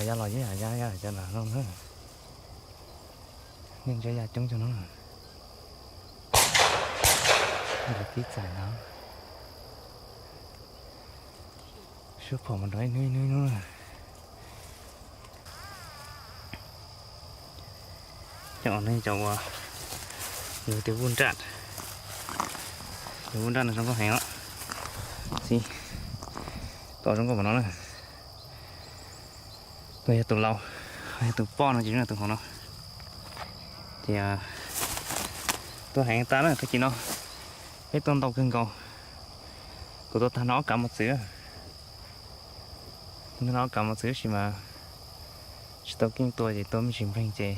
Ya los yeej yam ya ya cov lam no na. Neej ntsib ya coob cov no. Nkawd pib txais no. Suab phom mus nrov ib hnub ib hnub ib hnub na. Cov no cov uas yus tias vuj nraj, yus vuj nraj no zoo nkauj heev os. Xib, tus zoo nkauj npaum no na. Tus yog tus laus, yog tus poj no ces yog tus hauv no. Ces tuaj heev tas na tag kis no, peb tuaj ntau kawg nkaus. Kuv tua tag no ob kav mos txwv, tua tag no ob kav mos txwv tab sis mas tsis tau keej tua ces tua me ntsis npleeg ces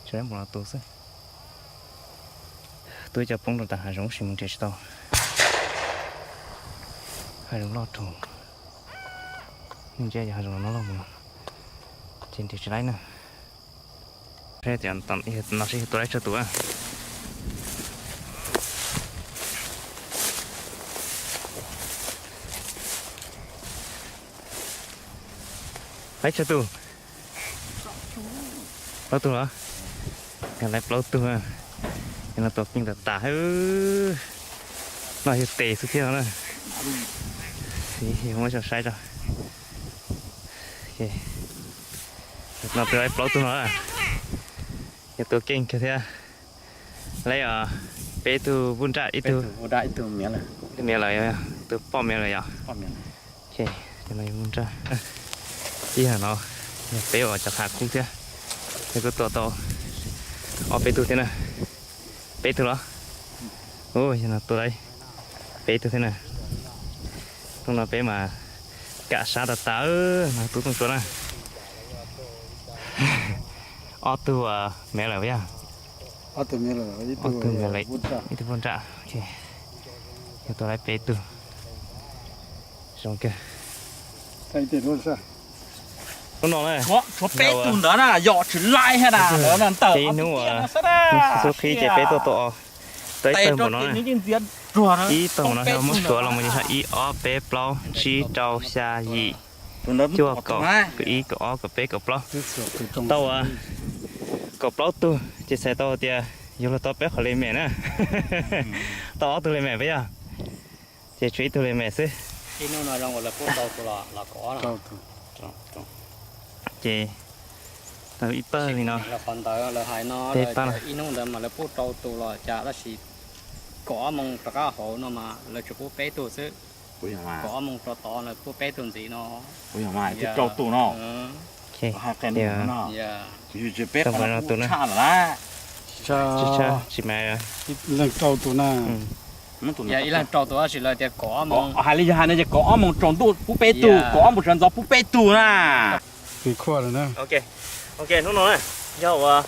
tsis laib npaum no tus xwb. Tua ib co poob rau tom hav zoov sis mus nrhiav tsis tau. Hav zoov loj dhau. Neej ntsib yog hav zoov no loj mus ces nrhiav tsis laib na. Saib tias no seb yog tua laib tsawg tus. Laib tsawg tus? Plaub tug los? Yog laib plaub tug, yog no tua keej tas tas. No yog tes xwb thiab no na. Muab tso saib tso. No tua laib plaub tug no, yog tua keej kawg thiab. Laib peb tug vuj nraj ib tug, ib tug miav lawm, tus poj miav lawm yom. Ces no yog vuj nraj. Ib yam no yog peb uas cov qhav kub thiab, peb kuj tua tau ob peb tug thiab na. Peb tug los? Yog no tua laib peb tug thiab na. Hnub no peb mas kam sab tas tas no tub tooj tsua na. Ob tug miav lawm yog? Ob tug miav lawm, ib tug vuj nraj. Yog tua laib peb tug. Zoo kawg. Hnub no na, tshuav peb tug ntawd na, yog tsis laib hab na, ntawm ib hnub xub qhib ces peb tuaj tau, tau ib tawg npaum no, ib tawg npaum no, muab suav los mus ces yog ib ob peb plaub tsib rau xya yim cuaj kaum kaum ib kaum ob kaum peb kaum plaub. Tau kaum plaub tug ces txhais tau tias yuav luag tau peb qhov le mem na. Tau ob tug le mem peb yog, ces tshuav ib tug le mem xwb. Ces tau ib pawg li no. Qhov ntawd lawv hais no, ib hnub ntawd mas lawv pub rau tus los cas tab sis kaum ob moos rov qab hauv no mas lawv tsuas pub peb tug xwb. Kaum ob moos rau tod lawv pub peb tug ntxiv no. Twb rau tus no. Hais qe no, tsis peb qhov no tus na. Tsis tshaj, tsis mas leej rau tus na. Yog ib leeg rau tus tab sis lawv tias kaum ob moos, hais li yog hais no ces kaum ob moos tsaus ntuj pub peb tug, kaum ob moos sawv ntxov pub peb tug na. Ok, hnub no na, yog uas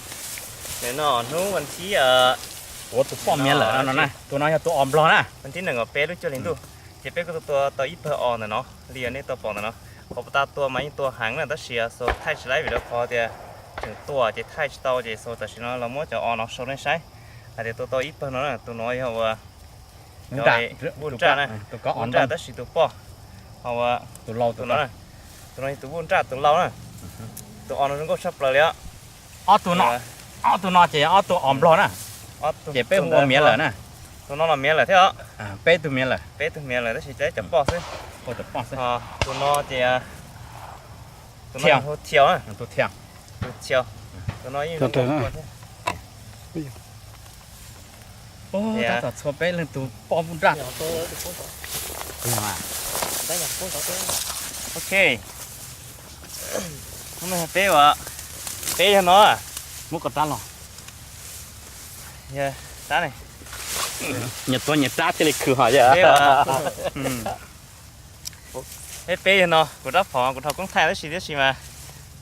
no hnub vas thib, ua tus poj miav lawm no na, tus no yog tus os nplog na. Vas thib nees nkaum peb lub cuaj hli ntuj, ces peb kuj tua tau ib pawg os ntawm no li uas nej tau pom ntawm no. Qhov puas tas tua mas yeej tua heev na tab sis xus thaij tsis laib vim rau qhov tias tseem tua ces thaij tsis tau ces xus tam sim no los muab cov os no sau nej saib hais tias tua tau ib pawg no na. Tus no yog uas vuj nraj na, vuj nraj tab sis tus poj, ho ua tus no, tus no yog tus vuj nraj tus laus na. Tus os no zoo nkauj tshaj plaws li os. Ob tug no ces yog ob tug os nplog na, ces peb hu ua miav lawm na. Tus no los miav lawm thiab os. Peb tug miav lawm, peb tug miav lawm tab sis cov poj xwb. Tus no ces tus no hu Thiaus na, tus Thiaus, tus no yeej zoo nkauj thiab. Tab tom txhua peb leeg tus poj vuj nraj. Ok, hnub no yog peb uas, peb yog no, muab koj rab los. Yog rab ne, nyias tua nyias rab thiaj li khwv hos yog. Peb yog no, kuv rab phom kuv dhau koob thaij tab sis tiam sis mas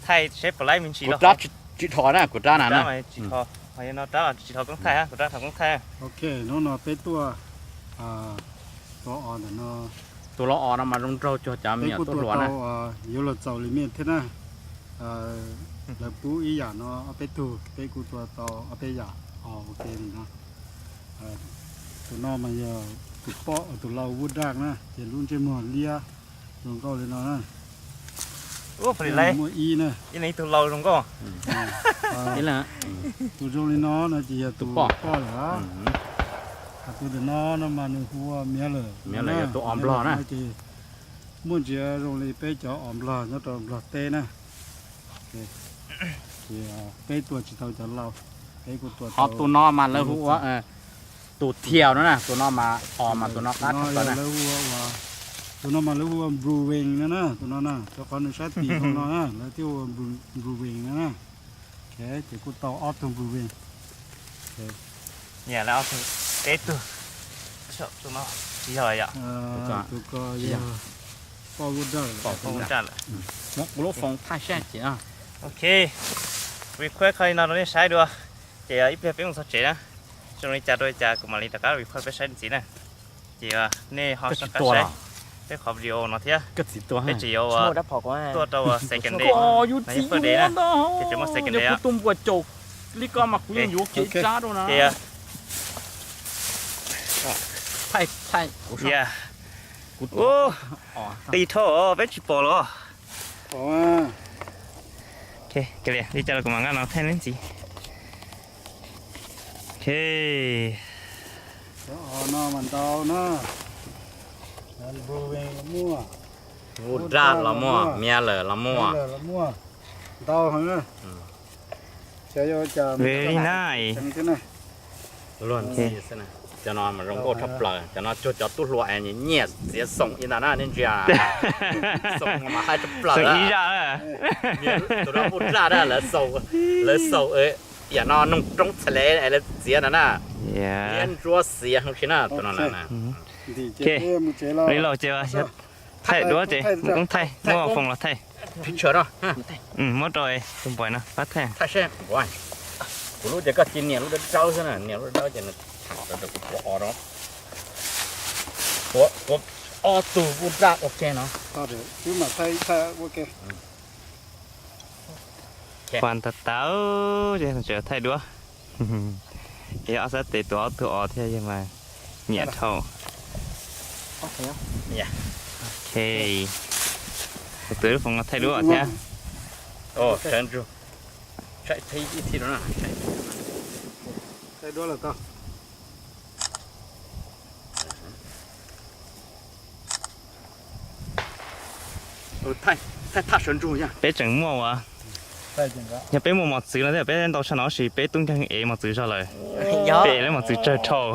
thaij seb puas laib me ntsis. Kuv rab tsis dhos na, kuv rab na, tsis dhos, ho yog no rab los tsis dhau koob thaij, kuv rab dhau koob thaij. Ok, hnub no peb tuaj tua os ntawm no. Tus los os no mas zoo nraug cuag cov me nyuam tuaj hluas na. Yuav luag txaus li mej thiab na. Lawv pub ib yam no ob peb tug, peb kuj tua tau ob peb yam os ok li no. Tus no mas yog tus poj, tus lau vuj nraj na, ces lub ntsej muag liab zoo nkauj li no na. Ua pom li lawm. Muaj ib na. Ib leeg ib tug laus zoo nkauj. Tus zoo li no no ces yog tus poj lawm. Hos tus ntawm no no mas nws hu ua Miav Lawm. Miav Lawm yog tus os nplog na. Ces muaj ntsia zoo li peb cov os nplog nyob rau Nplog teb na. Ces peb tua tsis tau cov laus, peb kuj tua tau. Ho tus no mas lawv hu ua tus thiaus no na, tus no mas os mas tus no qab tshaj plaws na. Tus no mas lawv hu ua Bruin no na, tus no na, rau qhov nws sab tim zoo no na, lawv thiaj hu ua Bruin no na. Ces kuj tau ob tug Bruin. Peb tug, tus no tsis yog yom. Tus ko yog poj Ub Daj lawm. Muab kuv lub foos thaij saib ces. Ok, record qhov li no rau nej saib dua, ces ib pliag peb mus txog tsev na. Zoo li cas rau li cas kuv mam li rov qab record peb saib ntxiv na. Ces nej ho soj qab saib peb qhov video no thiab. Peb tseem yuav tuaj rau second day, no yog first day na, ces tseem muaj second day os. Ces qis dhau peb tsis pom los. Li cas los kuv mam nqa no thaij neb ntxiv. Ub Daj los muaj, Miav Lawm los muaj. Very nice. Luag ntxhi xwb na. Cov no mas zoo nkauj tshaj plaws, cov no cuag cov tub hluas es nyiam txiav xoom ib ntag na, nej ntsia. Xoom no mas haib tshaj plaws. Tus no Ub Daj na, lawv xaus, yam no noog roob txhais lev es lawv txiav ntag na. Liab ntsuab xiav hauv si na, tus no na. Li laus ces thaij duab ces mus koob thaij, muaj foos los thaij. Muab rau tus npawg no pab thaij. Kuv lub ces koj cia nias lub dawb dawb xwb na, nias lub dawb dawb ces nws tham rau kuv pua o rau. Kuv ob tug Ub Daj ua ke no. Pab tau tau ces tseem thaij duab. Yog ob sab tes tua ob tug os thiab yog mas nyiam dhau. Ok, kuv tus lub foos no thaij duab thiab. Peb tseem muaj ua, yog peb muaj mos txwv no thiab peb ntau tshaj no tab sis peb tub nkeeg ev mos txwv zog lawm. Peb ev lawv mos txwv tsawg dhau.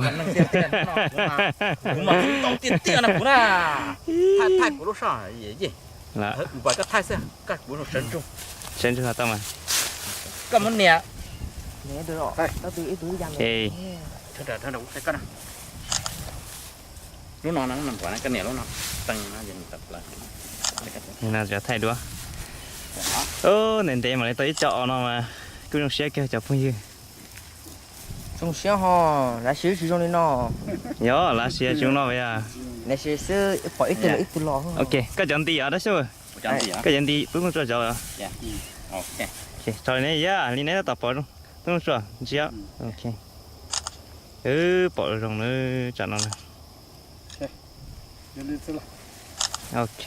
Sawv ntsug tau mas. Lub no, koj nias lub no. Thaij duab. Ntev ntev mam li tau ib co os no mas kuj zoo siab kawg cov phooj ywg. Zoo siab ho, lav sis tsis zoo li no. Yog lav sis zoo no yog. Lav sis xwb pom ib tug los ib tug los. Ok, koj cov nti os dab xyov. Koj cov nti tub Nuj Tsuaj cov. Tso li ne yog li neb tab tom pom zoo, tub Nuj Tsuaj ntsia. Ok, pom zoo na, tsam no na. Ok,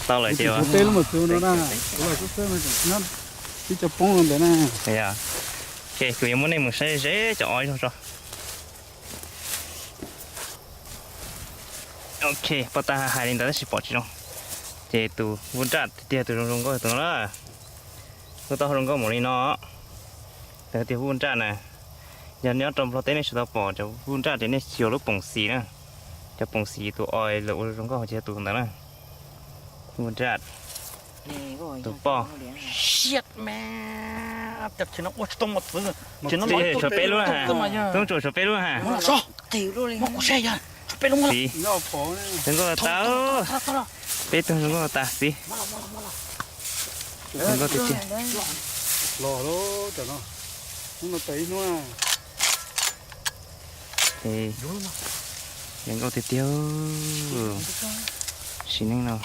tau lawm ces ok, kuv yuav muab nej mus saib ze cov os ib zaug tso. Ok, pom tag hais li ntawd tab sis pom tsis zoo. Ces tus vuj nraj tiag tiag tus zoo zoo nkauj tus no na. Lub taub hau zoo nkauj mus li no. Tus tiag vuj nraj na. Yog nyob rau Nplog teb nej tsis tau pom cov vuj nraj ces nej xyuas lub poom xis na. Cov poom xis tus os lawm ua zoo nkauj ces yog tus ntawd na. Vuj nraj. Tus poj. Siab me, ua tsis tau mos txwv. Tshuav peb lub ha. Tub Nuj Tsuaj tshuav peb lub ha. Txiv, zoo nkauj tas. Peb tug zoo nkauj tas txiv. Zoo nkauj tiag tiag. Zoo nkauj tiag tiag. Sim neej no.